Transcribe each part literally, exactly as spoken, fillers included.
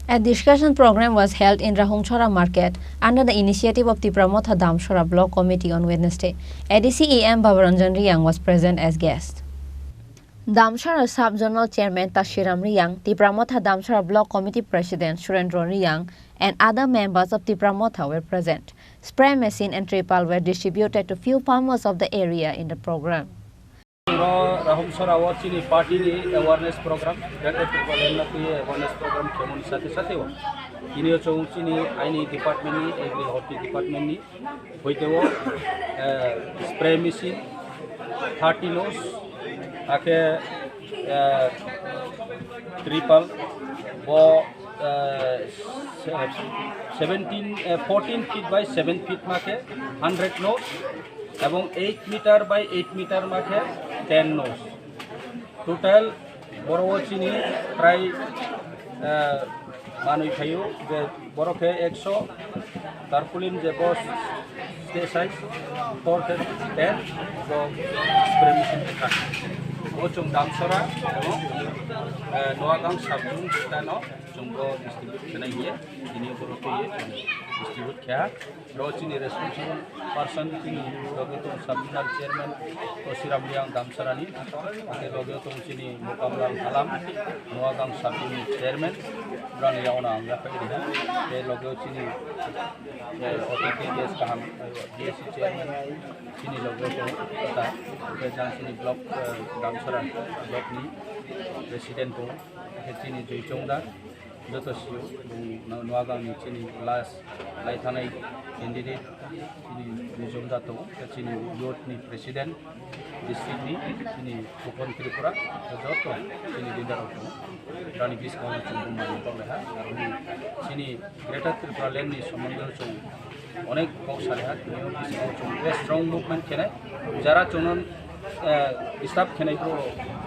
A discussion program was held in Rahumsara Market under the initiative of Tipra Motha Damsara Block Committee on Wednesday. A D C E M Babaranjan Riyang was present as guest. Damsara Sub-Zonal Chairman Tashiram Riyang, Tipra Motha Damsara Block Committee President Surendra Riyang, and other members of Tipra Motha were present. Spray machine and tripal were distributed to few farmers of the area in the program. Ro Rahumsara o chini party ni awareness program, Greater Tipraland no twi awareness program khemoni sate sate o. Tini o chong chini aini department ni, agri horti department ni, hoite o, eh, spray machine, thirty nos, akhe, eh, tripal, bo, eh, se-, seventeen, eh, fourteen feet by seven feet makhe hundred nos, ebong eight meter by eight meter makhe ten nos. Total boro o chini prai, eh, manwi phaio je boro khe ekso, tarpaulin je bo state size, tor khe ten, bo spray machine khe kha. O chwng Damsara ebong, eh, Noagang sub-division no chwng bo distribute khenai hiye, tini boro twi distribute kha. Ro chini responsible person chini loge tong sub-zonal chairman Kosiram Riyang Damsarani, ake loge tong chini Mokamlal Halam, Noagang sub-zonal chairman, brani yauna ang yaphai riha, te loge chini, eh, O T P S kaham, eh, B S C chairman, chini loge tong kota, te jang chini block, eh, Damsara block ni president tong, ake chini Joy Chongda, joto sio, bung no-, Noagang ni chini last lai thanai candidate, chini Bijom da tongo, khe chini youth ni president, district ni, chini Khupon Tripura, khe joto chini leader rok tongo. Rani buskang o chwng bumani tong leha, aro ni chini Greater Tripura Land ni somondo chwng onek kok sa leha, tini o buskang o chwng best strong movement khenai, jara chwngno, eh, disturb khenai bro,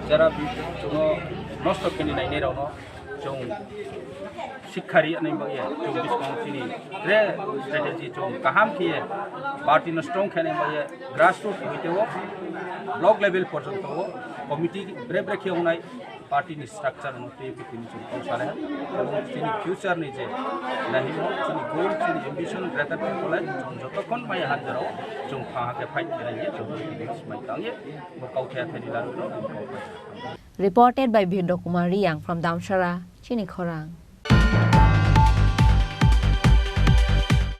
jara bi-, chwngno nosto khenai nainai rokno, chwng sikhari ani bagwi chwng buskang chini tre strategy chwng kaham khe party no strong khe ani bagwi grassroot hoite o block level porjonto o committee bre bre khe wngnai party ni structure no tei tini chwng kok sale chini future ni je nahi mo chini goal chini ambition greater people chwng jotokhon mai hanjaro chwng pha ke fight khe ani chwng tini mai tang ye bo kau khe thani lanu no kok. Reported by Bindo Kumar Riyang from Damsara, Chini Khorang.